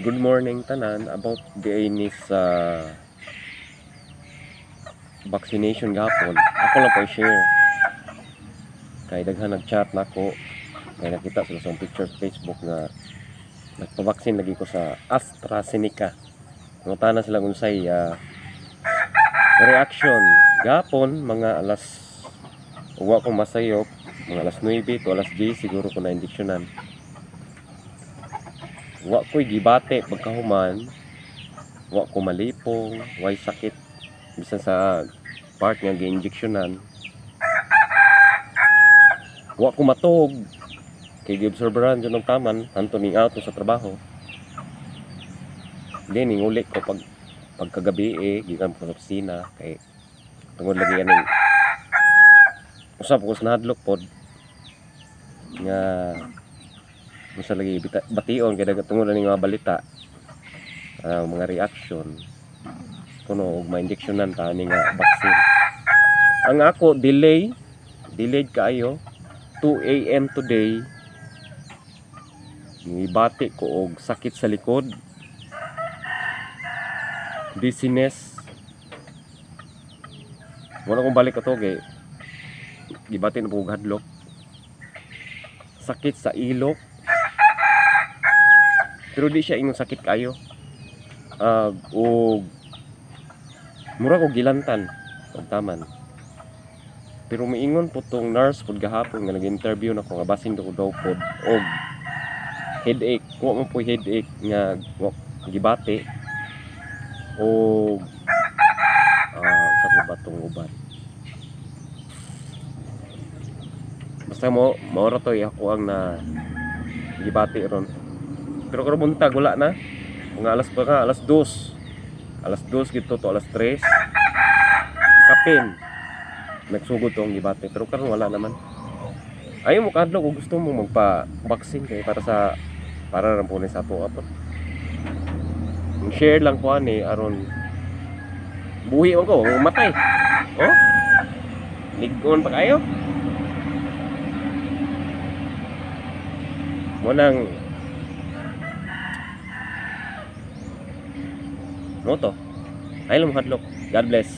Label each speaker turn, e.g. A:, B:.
A: Good morning tanan. About di ni sa vaccination gahapon, ako lang po i-share kay daghan nag-chat nako kay nakita sila sa picture sa Facebook nga nagpa-vaccine lagi ko sa AstraZeneca. Nangutana sila kung unsay reaction gahapon. Mga alas, uwa ko masayop, mga alas 9 to alas 10 siguro ko na injeksyonan. Wa ko'y gibati pagkahuman, wa ko malipong, way sakit bisan sa part nga gi-injeksyonan. Wa ko matuog kay giobserbahan jud og taman hantod ning out sa trabaho. Then ning uli ko pag pagkagabi eh, gikan ko sa opisina kay tungod lagi aning usab ko sa nahadlok pod nga unsa lagi bation kay tungod aning mga balita, mga reaction kuno og ma-injeksyonan ta ani nga vaccine. Ang ako delay, delayed kaayo. 2 AM today nibati ko og sakit sa likod, dizziness. Wala kong balik ato kay gibati na po og hadlok, sakit sa ilok, pero di siya ingon sakit kayo, og mura ko gilantan og taman. Pero miingon po tong nurse pod gahapon nga nag-interview nako nga basin ko daw pod og headache. Wa man po headache nga wa gibati og sa ko ba tong uban. Basta mo mao ra to ako ang na gibati ron. Pero karon buntag wala na. Mga alas pa ka, alas 2. Alas 2 gito to alas 3. Kapin. Nagsugod to ang gibati pero karon wala naman. Ayaw mo kadlok kung gusto mo magpa-vaccine kay para sa para ra po ni sa ato ato. Share lang ko ani aron buhi man ko, matay. Oh? Ligon pa kayo. Mo nang mo to. Ay lang hadlok. God bless.